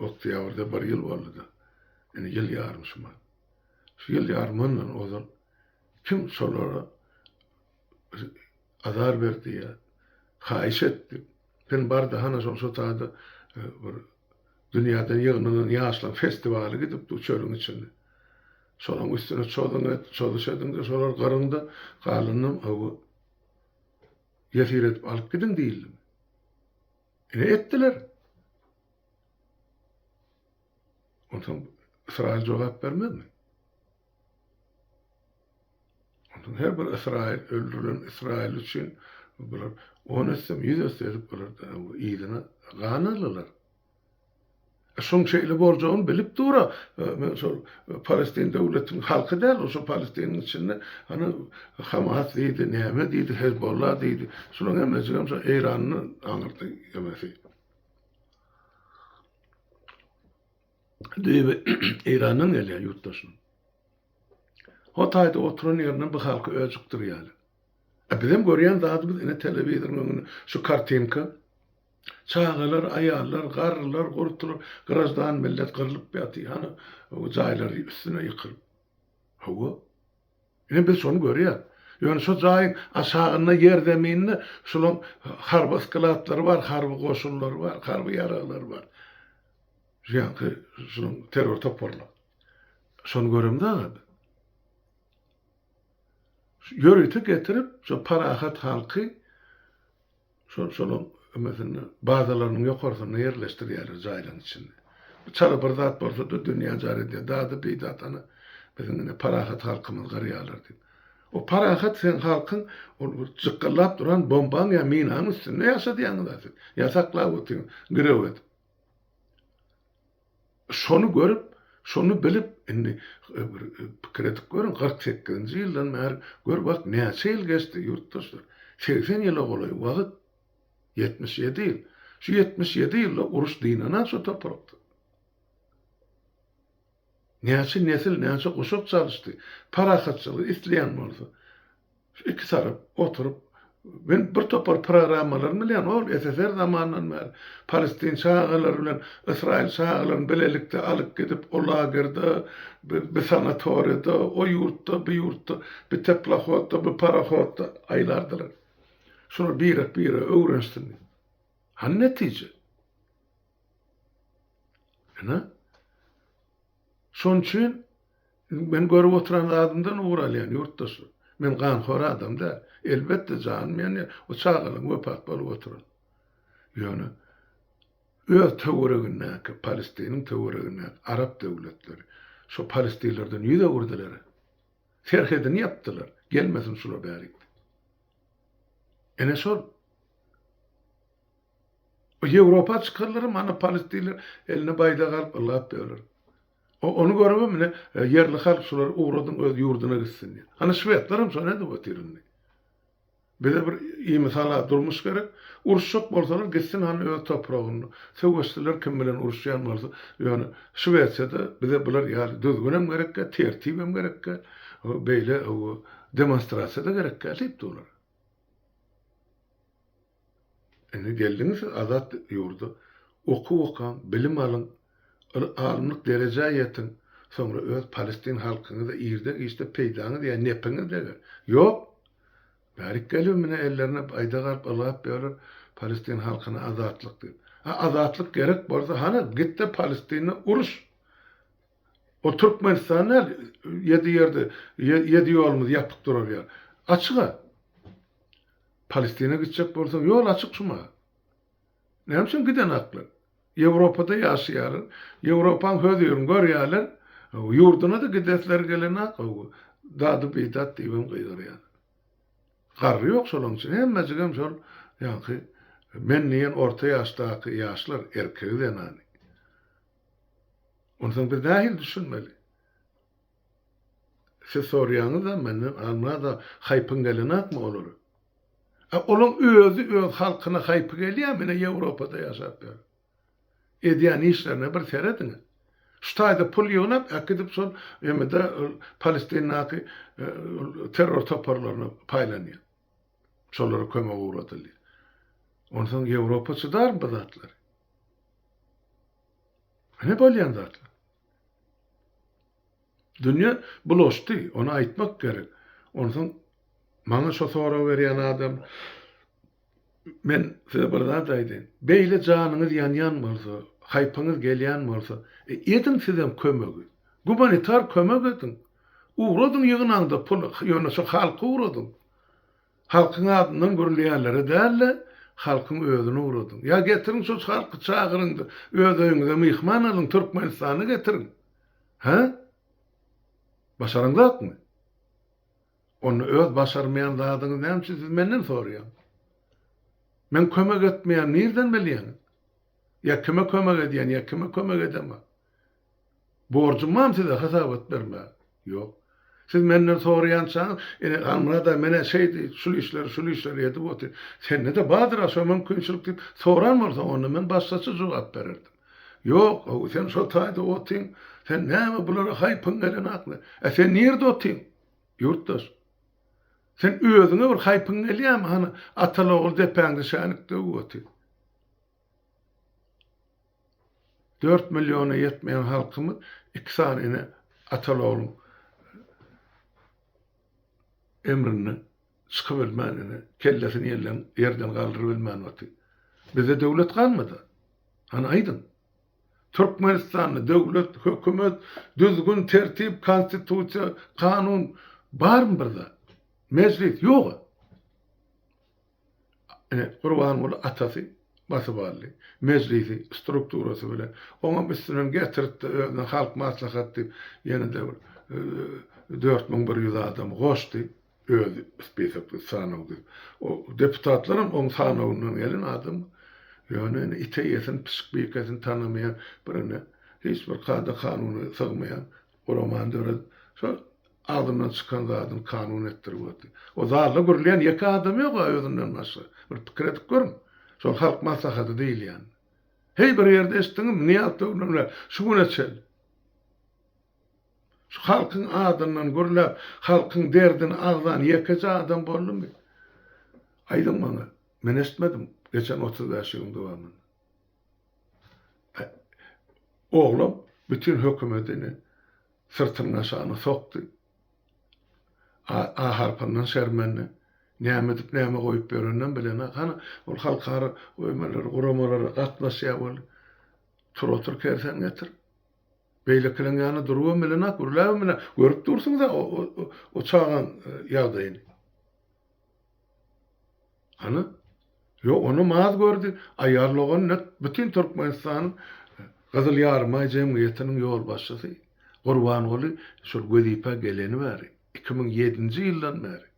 oktýabrda bir ýyl boldy-da. Indi ýyl ýarym şumat. Şu ýyl ýarymyndan ozal Kim şolara azar berdi ýa haýyş etdi? Sen bar-da hana şol şo taýda bir dünýäden ýygnanan ýaşlaryň festiwaly gidipdi çölüň içinde. Şolaryň üstüne çozuň et, çozuş ediň-de şolary gyryň-da galanynam hawa ýesir edip alyp gidiň diýildimi? Ine etdiler. Onsoň Ysraýyl jogap bermezmi? Onsoň her bir ysraýyl, öldürilen ysraýylly üçin bular on esse, ýüz esse edip bular yzyna gan aldylar. Şoň şeýle boljagyny bilip dur-a, men şol Palestin döwletiniň halky däl, şo Palestiniň içinde hany Hamas diýdi, näme diýdi, Hezbollah diýdi. Şularyň hemmejigem şo Eýranyň aňyrda emesi. Düýbi Eýrandan gelýär ýurtdaşynyň. O taýda oturan ýerinden bu halky öjükdirýärler. E bizem görýän zadymyz ine telewizoryň öňünde şu kartinka. Çagalar, aýallar, garrylar, gurtular, graždan millet gyrlyp ýatyr. Hany jaýlary üstüne ýykylyp. Hawa. Ine biz şony görýäs. Ýöne şo jaýyň aşagynda ýerzeminde şulaň harby sklatlary bar, harby goşunlary bar, harby ýaraglary bar. Şu ýanky şulaň terror toparlaryň. Şony göremzok-a biz. Ýörite getirip şo parahat halky Şol şolaň ümesinde bazalarynyň ýokarsynda ýerleşdirýärler jaýlaryň içinde. Bu çala bir zat bolsa-da dünýä jar edýär. Dady bidat ana biziň ine parahat halkymyzy gyrýarlar diýip. O parahat seň halkyň ol bir jykgyllap duran bombaň ýa minaň üstünde ýaşadýaňyz-a siz. Ýa saklap otyň girew edip. Şony görüp, şony bilip, indi bir pikir edip görüň, 48-nji ýyldan bäri, gör bak, näçe ýyl geçdi, ýurtdaşlar. 80 ýyla golaý wagt, 77 ýyl. Şu 77 ýylda uruş dynanan şu toprakda. Näçe nesil, näçe guşak çalyşdy. Parahatçylygy isleýän bolsa, Şu iki tarap oturyp, men bir topar programmalaryny bilýän, ol SSR zamanyndan bäri palestin çagalary bilen ysraýyl çagalaryny bilelikde alyp gidip, o lagerde, bi sanatoriýada, o ýurtda, bu ýurtda, bi teplohodda, bi parohodda aýlardylar. Şular birek-birege öwrenişsin diýip. Hany netije? Ine. Şonuň üçin Men görüp oturan zadymdan ugur alýan, ýurtdaşlar. Men ganhor adam däl. Elbetde, janym ýanýar, o çagalaryň wepat bolup oturan. Ýöne öz töweregindäki, Palestiniň töweregindäki arap döwletleri şo palestinlerden ýüz öwürdiler. Serhedini ýapdylar, gelmesin şular bärik diýip. Ine şol. Ýewropa çykanlaram ana palestinler eline baýdak alyp ylgap ýörler. Ony görübem ine ýerli halk şulary ugradyň öz ýurduna gitsin diýip. Ana şwedlerem şony edip otyr indi. Bize bir imisala durmuş gerek. Uruşjak bolsalar gitsin hany öz topragynda. Söweşseler kim bilen uruşýan bolsa. Ýöne Şwesiýada bize bular ýaly düzgünem gerekkä, tertibem gerekkä, beýle demonstrasiýa-da gerekkä diýipdi olar. Indi geldiňiz siz azat ýurda. Okuw okaň, bilim alyň, alymlyk derejä ýetiň, soňra öz palestin halkyňyza irde-giçde peýdaňyz ýa nepiňiz deger. Ýok! Bärik gelip mine ellerine baýdak alyp ylgap ýörler, palestin halkyna azatlyk diýip. A azatlyk gerek bolsa hany git-de Palestinde uruş! Ol Türkmenistan däl, ýedi ýerde, ýedi ýolumyz ýapyk durar ýaly. Açyk-a. Palestina gitjek bolsaň ýol açyk şuma. Näme üçin gidenaklar? Ýewropada ýaşaýarlar. Ýewropaň hözirini görýärler. Ýurduna-da gidesleri gelenak. Dady-bidat diýibem gygyrýarlar. Garry ýok şolaň içinde. Hemmejigem şol ýaňky men diýen orta ýaşdaky ýaşlar, erkegi zenany. Onsoň biz nähili düşünmeli? Siz soraýaňyz-a menden Almyrat aga haýpyň gelenakmy olara? A olaň özi öz halkyna haýpy gelýärmi ine Ýewropada ýaşap ýör. Edýän işlerine bir serediň. Şu taýda pul ýygnap äkidip şol emede ol Palestindaky terror toparlaryna paýlanýar. Şolara kömek ugradylýar. Onsoň Ýewropa çydarmy bu zatlary? Ine bolýan zatlar. Dünýe bulaşdy, ony aýtmak gerek. Onsoň maňa şo sorag berýän adam, men size bir zat aýdaýyn. Beýle janyňyz ýanýan bolsa, haýpyňyz gelýän bolsa, e, ediň sizem kömegi. Gumanitar kömek ediň. Ugradyň ýygnaňda puly, ýöne şo halka ugradyň. Halkyň adyndan gürleýänlere däl-de, halkyň özüne ugradyň. Ýa getiriň şo halky çagyryň-da, öz öýüňize myhman alyň, Türkmenistana getiriň. Hä? Başaraňzakmy? Onda öz başarmaýan zadyňyzy näme üçin siz menden soraýaňyz? Men kömek etmeýän nirden bilýäňiz? Ýa kime kömek edýän, ýa kime kömek edemok? Borjum barmy size hasabat bermäge? Ýok. Siz menden soraýançaňyz, ine, Halmyrat aga, men-ä şeýdi, şul işleri, şul işleri edip otyryn. Sende-de bardyr-a şo mümkinçilik diýip soran bolsaň, onda men başgaça jogap bererdim. Ýok, how, sen şo taýda otyň, sen näme bulara haýpyň gelenakmy? Ä sen nirde otyň, ýurtdaş? Sen özüňe bir haýpyň gelýärmi, hany, ataly-ogul depäňde şänik döwüp otyr. 4 milliona ýetmeýän halkymyz iki sany ene ataly-ogluň emrinden çykybilmän ene kellesini ýerden ýerden galdyrybilmän otyr. Bizde döwlet galmady. Hany aýdyň. Türkmenistanda döwlet, hökümet, düzgün, tertip, konstitusiýa, kanun barmy bir zat? Mejlis ýog-a. Ine, Gurbanguly atasy basyp aldy. Mejlisi strukturasy bilen. Oňam üstünden getirtdi özüne Halk Maslahat diýip, ýene-de bir 4100 adamy goşdy. Özi spisokda sanaw düzüp. O deputatlaram oň sanawyndan gelen adam. Ýöne ine it eýesini, pişik bikesini tanamaýan bir ine hiç bir kada-kanuna sygmaýan guramany döredip, şol Agzyndan çykan zadyny kanun etdirip otyr. O zalda gürleýän ýeke adam ýog-a özünden başga. Bir pikir edip görüň. Şol Halk Maslahaty diýilýän. Heý bir ýerde eşitdiňizmi Nyýazow döwründen bäri şu güne çenli. Şu halkyň adyndan gürläp, halkyň derdini agzan ýekeje adam boldumy? Aýdyň maňa. Men eşitmedim geçen 35 ýylyň dowamynda. Oglam bütin hökümetini syrtynyň aşagyna sokdy. A, A harpyndan şermende. Näme edip, näme goýup ýöreninem bilenok. Hany, ol halkara öýmelere, guramalara gatnaşýar weli. Tur otur kersen getir. Beýlekileň ýanynda durubam bilenok, gürläbem bilenok. Görüp dursuňyz-a o, o, o çagaň ýagdaýyny. Hany? Ýok, onam az gördi. Aýal dogan net bütin Türkmenistanyň Gyzyl Ýarymaý jemgyýetiniň ýolbaşçysy Gurbanguly şol wezipä geleni bäri, 2007-nji ýyldan bäri.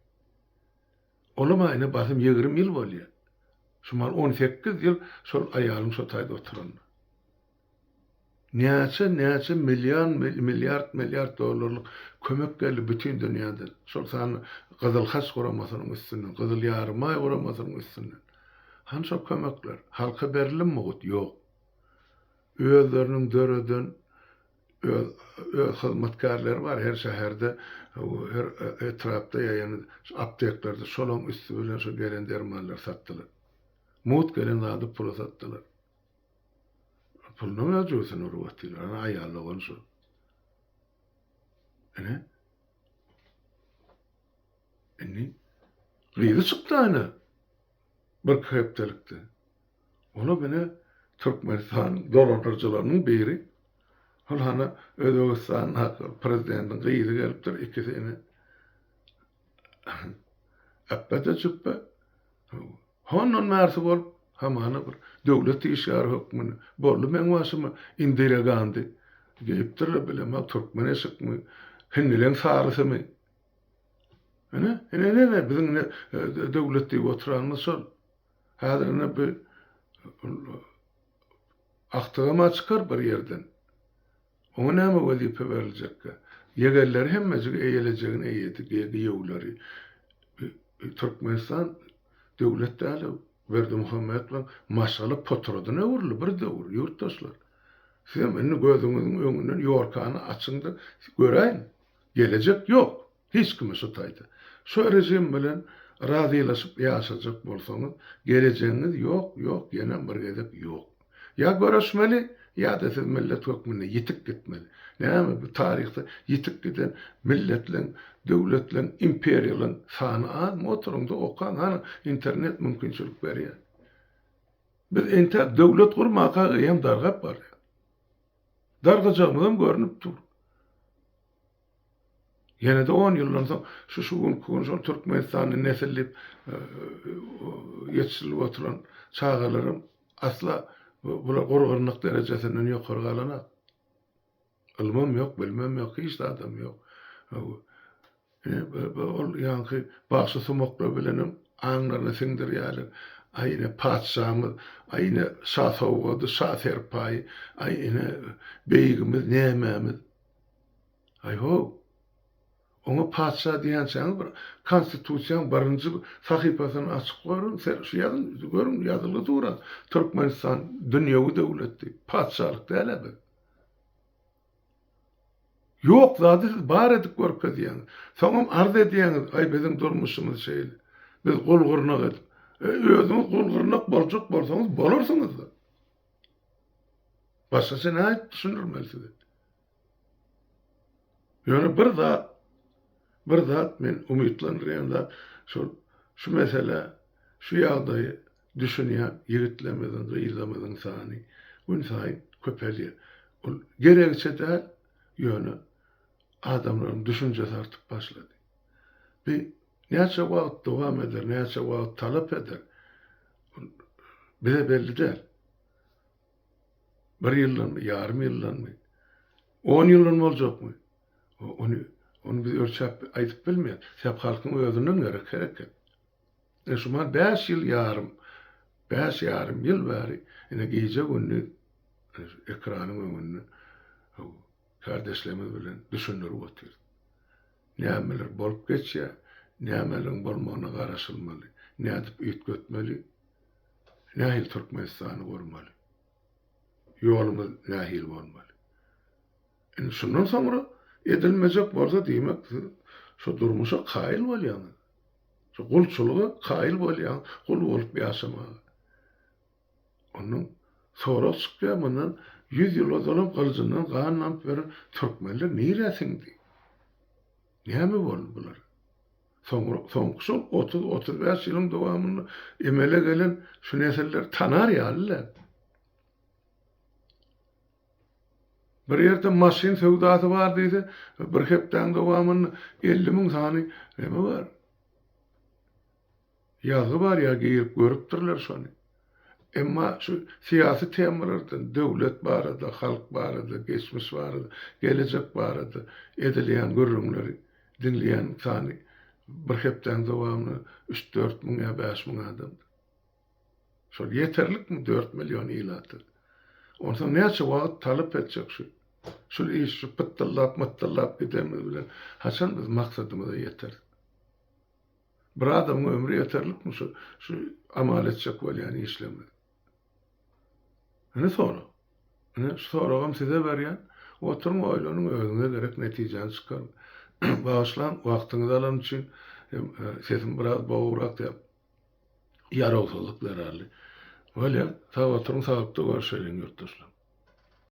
Olam-a ine basym 20 ýyl bolýar. Şumal 18 ýyl şol aýalyň şo taýda oturanyna. Näçe näçe million milliard milliard dollarlyk kömek geldi bütin dünýäden. Şol sanda Gyzyl Haç guramasynyň üstünden, Gyzyl Ýarymaý guramasynyň üstünden. Hany şol kömekler? Halka berildimi mugt? Ýok. Özleriniň döreden öz öz hyzmatkärleri bar her şäherde, her etrapda ýa ýene apteklerde şolaň üsti bilen şo gelen dermanlary satdylar. Mugt gelen zady pula satdylar. Pulunyň öz jübüsine urup otyrlar. Ana aýal dogan şu. Ine. Indi gyzy çykdy ana. Bir hepdelikde. Ola bile Türkmenistanyň dolandyryjylarynyň biri ol hana Özbegistandaky prezidentiň gyzy gelipdir, ikisi ine äpbe-de jüpbe. Hondan bärsi bolup, hamana bir döwlet işgäri hökmünde boldy meň başyma Indira Gandi geýipdirler bilemok türkmen eşikmi, hindileň sarysymy. Ine, ine, ine, ine biziň ine döwlet diýip oturanymyz şol. Häzir ine bu agtygam-a çykar bir ýerden. Oňa näme wezipe beriljekkä? Ýegenleri hemmejigi eýelejegini eýedi, giýewleri. Türkmenistan döwlet däl, Berdimuhamedowyň maşgala potradyna öwrüldi bir döwür, ýurtdaşlar. Sizem indi gözüňiziň öňünden ýorkany açyň-da göräýiň. Gelejek ýok hiç kime şu taýda. Şu režim bilen razylaşyp ýaşajak bolsaňyz gelejegiňiz ýok, ýok, ýenem bir gezek ýok. Ýa göreşmeli, ýa-da siz millet hökmünde ýitip gitmeli. Näme bu taryhda ýitip giden milletleň, döwletleň, imperiýalaň sany azmy? Oturyňda okaň, hany internet mümkinçilik berýär. Biz entäk döwlet gurmaka eýýäm dargap barýas. Dargajagymyzam görnüp dur. Ýene-de on ýyldan soň şu şu günki gün şol Türkmenistanda nesil diýip ýetişdirilip oturan çagalaram asla bular gurgurnak derejesinden ýokary galanak. Ylmam ýok, bilimem ýok, hiç zadam ýok. Ol ýaňky bagşy sumaklar bilenem aňlaryna siňdirýärler. Aý ine patyşamyz, aý ine şa sowgady, şa serpaýy, aý ine beýigimiz, nämämiz. Aý-how! Oňa patyşa diýýänçäňiz bir Konstitusiýaň birinji sahypasyny açyp görüň, şu ýazyň, görüň ýazylgy dur-a, Türkmenistan dünýewi döwlet diýip. Patyşalyk däl-ä biz. Ýok zady siz bar edip görkezýäňiz. Soňam arz edýäňiz, aý biziň durmuşymyz şeýle. Biz gul-gyrnak edip. E, özüňiz gul-gyrnak boljak bolsaňyz bolarsyňyz-da. Başgaça nädip düşündirmeli size? Ýöne bir zat, bir zat men umytlandyrýan zat, şol şu meselä, şu ýagdaýy düşünýän ýigitlerimiziň, gyzlarymyzyň sany günsaýyn köpelýär. Ol geregiçe däl, ýöne adamlaryň düşünjesi artyp başlady. Bu näçe wagt dowam eder, näçe wagt talap eder, ol bize belli däl. Bir ýyldanmy, ýarym ýyldanmy, on ýyldan boljakmy? Ony, ony biz ölçäp aýdyp bilmeýäris. Sebäp halkyň özünden gerek hereket. Ine şu mahal bäş ýyl ýarym, bäş ýarym ýyl bäri ine gije-gündiz ekranyň öňünde kärdeşlerimiz bilen düşündirip otyrys. Nämeler bolup geçýär, nämeleriň bolmagyna garaşylmaly, nädip üýtgetmeli, nähili Türkmenistany gurmaly, ýolumyz nähili bolmaly. Indi şundan soňra edilmejek bolsa diýmek siz şu durmuşa kaýyl bolýaňyz. Şu gulçulyga kaýyl bolýaňyz, gul bolup ýaşamaga. Ondan sorag çykýar, mundan ýüz ýyl ozalam gylyjyndan gan damyp ýören türkmenler nirä siňdi? Näme boldy bulara? Soňra, soňky şol otuz-otuz bäş ýylyň dowamynda emele gelen şu nesilleri tanar ýaly däl. Bir ýerde maşyn söwdasy bar diýse, bir hepdäň dowamynda 50 müň sany neme bar? Ýazgy bar ýa girip görüpdirler şony. Emma şu syýasy temalardan döwlet barada, halk barada, geçmiş barada, gelejek barada edilýän gürrüňleri diňleýän sany bir hepdäň dowamynda üç-dört müň ýa 5000 adamdyr. Şol ýeterlikmi 4 million ilata? Onsoň näçe wagt talap etjek şu? Şul iş şu pytdyllap-mytdyllap gidenimiz bilen haçan biz maksadymyza ýeteris? Bir adamyň ömri ýeterlikmi şu şu amal etjek bolýan işlerimize? Ine sorag. Ine şu soragam size berýän. Oturyň oýlanyň özüňize gerek netijäni çykaryň. Bagyşlaň wagtyňyzy alanym üçin hem sesim biraz bogubrak diýip ýarawsyzlyk zerarly. Bolýa sag oturyň saglykda görüşeliň ýurtdaşlar.